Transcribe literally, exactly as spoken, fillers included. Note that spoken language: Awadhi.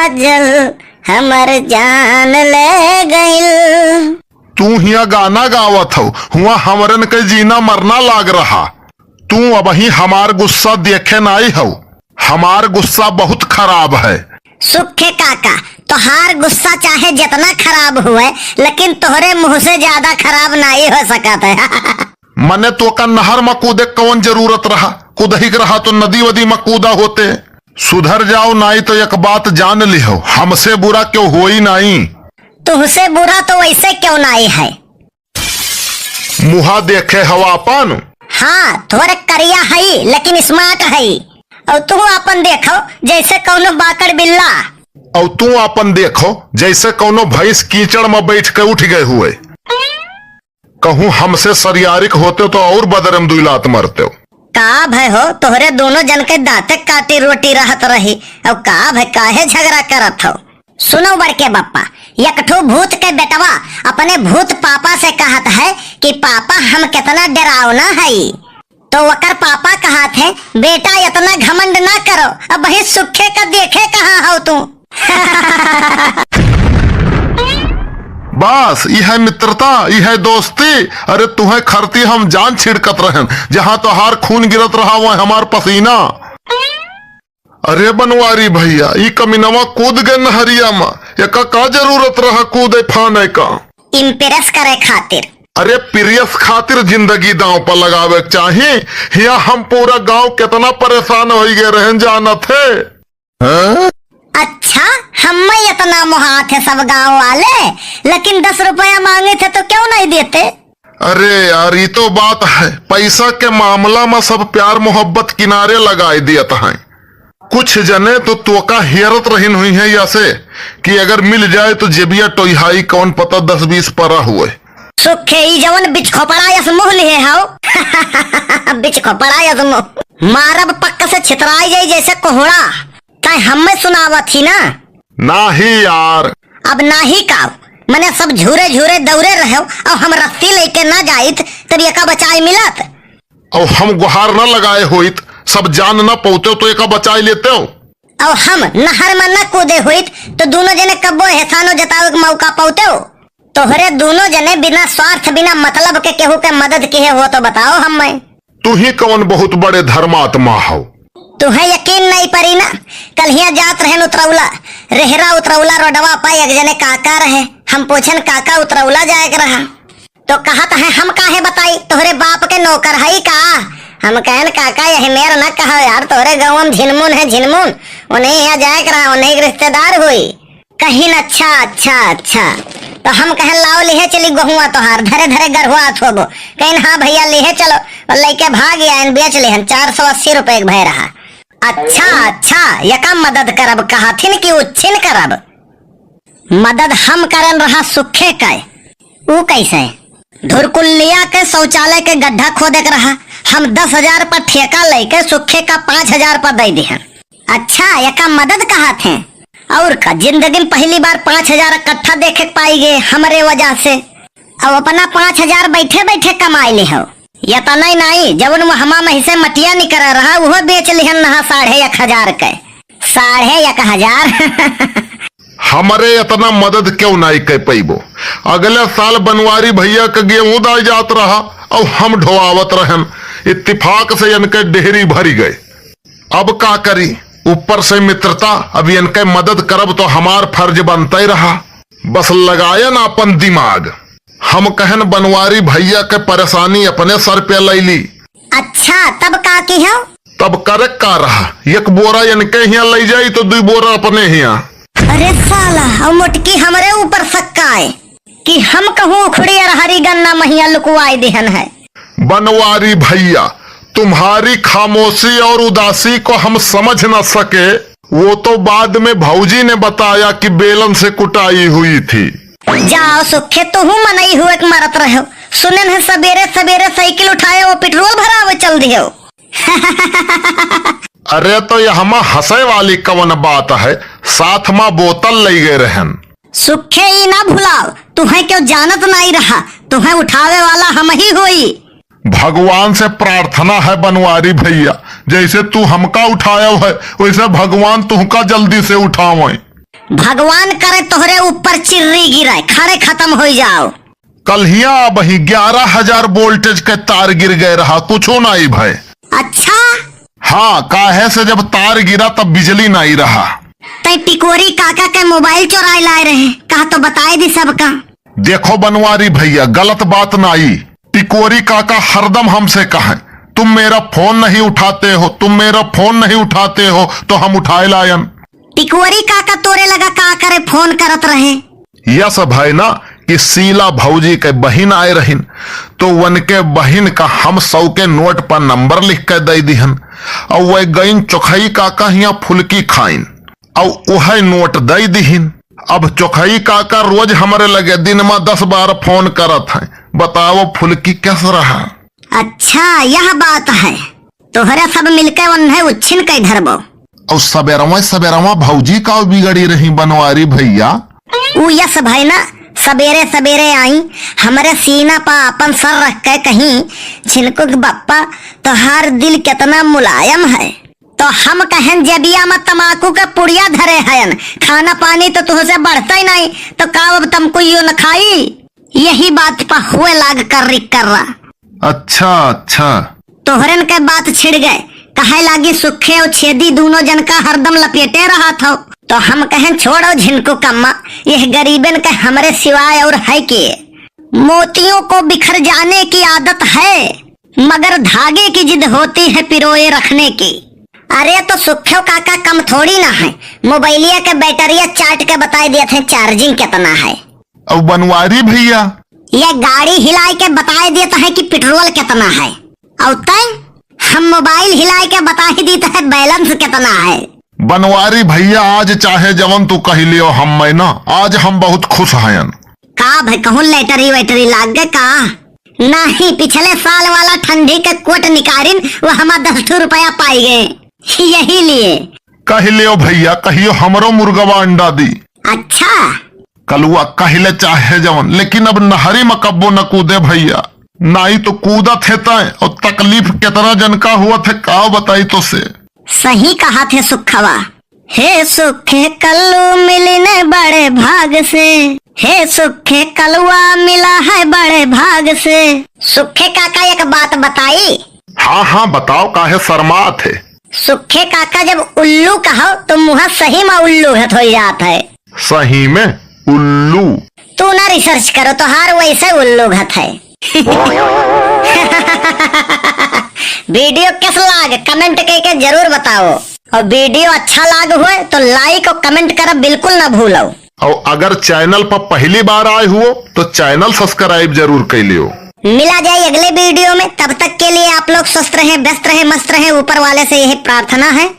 काजल हमर जान ले गइल। तू हियां गाना गावत हौ, हुआं हमरन के जीना मरना लाग रहा। तू अबहीं हमार गुस्सा देखे नाई हौ। हमार गुस्सा बहुत खराब है। सुखे काका, तोहार गुस्सा चाहे जितना खराब हुए, लेकिन तोहरे मुंह से ज्यादा खराब नाई हो सकत है। मने तोका नहर में कूदे कौन जरूरत रहा? कूदही के रहा तो नदी वदी में कूदा होते। सुधर जाओ, नाई तो एक बात जान लिहो, हमसे बुरा क्यों होई नाई। तुहसे बुरा तो वैसे क्यों नाई है? मुहा देखे हवा अपन। हाँ, थोड़े करिया हई, लेकिन smart हई। और तू अपन देखो, जैसे कौनो बाकड़ बिल्ला। और तू अपन देखो, जैसे कौनो भैंस कीचड़ में बैठ के उठ गए हुए। कहूँ हमसे सरियारिक होते तो और बदरे में दुई लात मरते हो। का भय हो, तोहरे दोनों जन के दांते काटी रोटी रहत रही। अब का भय, काहे झगड़ा करत हो? सुनो बड़के बप्पा, एक ठो भूत के बेटवा अपने भूत पापा से कहत है कि पापा, हम कितना डरावना हई। तो ओकर पापा कहत है, बेटा, इतना घमंड ना करो, अबहीं सुखे का देखे कहाँ हो तू। बस, ई है मित्रता, ई है दोस्ती। अरे, तुहे खरती हम जान छिड़कत रहन, जहाँ तोहार खून गिरत रहा, वह हमार पसीना। अरे बनवारी भैया, ई कमीनवा कूद गए नहरिया में, एका का जरूरत रहा कूदे फाने का? Impress करे खातिर। अरे प्रियस खातिर जिंदगी दांव पर लगावे के चाही। हिया हम पूरा गांव कितना परेशान होई गए रहन जानत है। हाँ? अच्छा, हम्मे इतना मोहात है सब गांव वाले, लेकिन दस रुपया मांगे थे तो क्यों नहीं देते? अरे यार, ई तो बात है, पैसा के मामला में सब प्यार मोहब्बत किनारे लगाए दियत हैं। कुछ जने तो तोका हेरत रहिन हुई हैं, ऐसे कि अगर मिल जाए तो जेबिया टोइहाई, कौन पता दस बीस परा हुए। सुखे, ई जवन बिचखोपड़ा यस मुंह लिहे हौ। बिचखोपड़ा यस मुंह। मारब पक्क से छितराई जाई जैसे कोहड़ा। तै हम्मे सुनावत ही ना। नाही यार। अब नाही का? मने सब झूरे झूरे दौरे रहो, और हम रस्सी लेके ना जाइत, तब एका बचाए मिलत। और हम गुहार ना लगाए होइत, सब जान ना पौते तो एका बचाए लेते हो। और हम नहर में ना कूदे होइत, तो दोनों जने कब्बो एहसानो जतावे के मौका पौते हो। तोहरे दोनों जने बिना स्वार्थ, बिना मतलब के केहू के मदद किहे हो तो बताओ हम्मे। तू ही कौन बहुत बड़े धर्मात्मा हो? तुहे यकीन नहीं परी ना, कल हियां जात रहन उतरौला, रेहरा उतरौला रोडवा पा एक जने काका रहे। हम पूछन, "काका, उतरौला जाए के रहा?" तो कहत है, "हम काहे बताई, तोहरे बाप के नौकर हई का?" हम कहन, "काका, यही मेर न कहो यार, तोहरे गाँव में झिनमुन है, झिनमुन, उन्हें यहाँ जाए के रहा, उन्हें के रिश्तेदार हुई।" कहिन, "अच्छा, अच्छा, अच्छा।" तो हम कहन, "लाओ, लिहे चली गोहुआ तोहार, धरे धरे गरहुआ थोबो।" कहिन, "हाँ भैया, लिहे चलो।" और लइके भाग आयन, बेच लेहन, चार सौ अस्सी रुपए के भय रहा। "अच्छा, अच्छा, यका मदद करब," कहथिन कि उच्छिन करब। मदद हम करन रहा सुखे के। ऊ कैसे? धुरकुल्लिया के शौचालय के गड्ढा खोदे के रहा, हम दस हजार पर ठेका लेके सुखे का पाँच हजार पर दे दिहन। अच्छा, एका मदद कहत हैं? और का, जिंदगी में पहली बार पाँच हजार इकट्ठा देखे के पाई गए हमरे वजह से। अब अपना पाँच हजार बैठे बैठे कमाई ले हो। यतनै नाई, जवन वो हमा मही से मटिया निकर रहा, उहो बेच लिहन नहा साढ़े एक हजार के। साढ़े एक हजार। हमरे इतना मदद क्यों नाई कर पैबो? अगले साल बनवारी भैया के गेहूं दाई जात रहा और हम ढोआवत रहन, इत्तेफाक से इनके डेहरी भरी गए। अब का करी, ऊपर से मित्रता, अब इनके मदद करब तो हमार फर्ज बनते रहा। बस लगायन अपन दिमाग। हम कहन बनवारी भैया के परेशानी अपने सर पे लैली। अच्छा, तब का किहो? तब करे का रहा, एक बोरा इनके हियां लै जाई तो दुई बोरा अपने हियां। अरे साला, और मोटकी हमरे ऊपर सक्काए कि हम कहूँ उखड़ी अरहरी गन्ना महिया लुकवाए देहन है। बनवारी भैया, तुम्हारी खामोशी और उदासी को हम समझ न सके। वो तो बाद में भौजी ने बताया कि बेलन से कुटाई हुई थी। जाओ सुखे, तुहू मनई हुए के मरत रहो। सुनन है सबेरे सबेरे साइकिल उठाए वो पेट्रोल भरावे चल दियो। अरे तो यहमा हंसे वाली कवन बात है, साथ मा बोतल लई गए रहन। सुखे ई ना भुलाओ, तुहे क्यों जानत नाई रहा, तुहे उठावे वाला हम ही होई। भगवान से प्रार्थना है बनवारी भैया, जैसे तू हमका उठायो है, वैसे भगवान तुहका जल्दी से उठावें। भगवान करे तोहरे ऊपर चिर्री गिरे, खड़े खतम होइ जाओ। कल्हिया अबहीं ग्यारह हजार voltage के तार गिर गए रहा, कुछो नाई भय। अच्छा? हाँ, काहे से जब तार गिरा तब बिजली नाई रहा। तै टिकोरी काका के mobile चोराए लाए रहे, कहा तो बताए दी सबका। देखो बनवारी भैया, गलत बात नाई। टिकोरी काका हरदम हमसे कहें, "तुम मेरा फोन नहीं उठाते हो, तुम मेरा फोन नहीं उठाते हो," तो हम उठाए लायन। टिकोरी काका तोरे लगा का करे फोन करत रहे? यस भय ना कि शीला भौजी के बहिन आए रहिन, तो वनके बहिन का हम सौ के नोट पर नंबर लिख के दे दिहन, और वह गईन चोखई काका हियां फुलकी खाइन, और वह नोट दे दिहिन। अब चोखई काका रोज हमरे लगे दिन में दस बार फोन करत हैं, बताओ फुलकी कैस रहा? अच्छा, यह बात है। तोहरे सब मिलके उन्हें उच्छिन कइ धरबो। और सबेरवा सबेरवा भौजी का बिगड़ी रही बनवारी भैया? ऊ यस भय ना, सबेरे सबेरे आई, हमरे सीना पा आपन सर रख के कहीं, "झिनकू के बप्पा, तोहार दिल केतना मुलायम है।" तो हम कहन, "जेबिया में तमाकू के पुड़िया धरे हयन, खाना पानी तो तुहसे बढ़ते ही नहीं, तो का अब तमकू यो न खाई?" यही बात पा हुए लाग कर रिक कर रहा। अच्छा, अच्छा। तोहरन के बात छिड़ गए, कहे लागी सुखे और छेदी दोनों जन का हरदम लपेटे रहत हो। तो हम कहें, "छोड़ो झिनकू कम्मा, यह गरीबन के हमरे सिवाय और है के?" मोतियों को बिखर जाने की आदत है, मगर धागे की जिद होती है पिरोए रखने की। अरे तो सुखेव काका कम थोड़ी ना है, मोबाइलिया के बैटरिया चाट के बताए देत हैं charging कितना है। अब बनवारी भैया। ये गाड़ी हिलाए के बताए देत है कि पेट्रोल कितना है। और तय हम मोबाइल हिलाए के बताए देत है balance कितना है। बनवारी भैया, आज चाहे जवन तू कह लियो, हम मैं ना, आज हम बहुत खुश हयन। का भाई, कहूँ लैटरी वैटरी लाग गए का? नहीं, पिछले साल वाला ठंडी के कोट निकारिन, वो हमार दस ठो रुपया पाई गए, यही लिए। कह लियो भैया, कहियो हमरो मुर्गवा अंडा दी। अच्छा। कलुआ कहिले चाहे जवन, लेकिन अब नहरी में कब्बो न कूदे भैया, नाई तो कूदत है तय, और तकलीफ कितना जन का हुआ थे, का बताई तो से। सही कहा थे सुखवा। हे सुखे कल्लू मिलिन बड़े भाग से, हे सुखे कलुआ मिला है बड़े भाग से। सुखे काका एक बात बताई। हाँ, हाँ, बताओ, काहे शर्मात है? सुखे काका जब उल्लू कहो तो मुँह सही में उल्लू घत हो जात है। सही में उल्लू। तू ना research करो, तोहार वैसे उल्लू घत है। Video कैस लाग, comment कइके जरूर बताओ। और video अच्छा लाग हुए तो like और comment करब बिल्कुल ना भूलो। और अगर channel पर पहली बार आए हुओ तो channel subscribe जरूर कर लियो। मिला जाए अगले video में, तब तक के लिए आप लोग स्वस्थ रहें, व्यस्त रहें, मस्त रहें, ऊपर वाले से यही प्रार्थना है।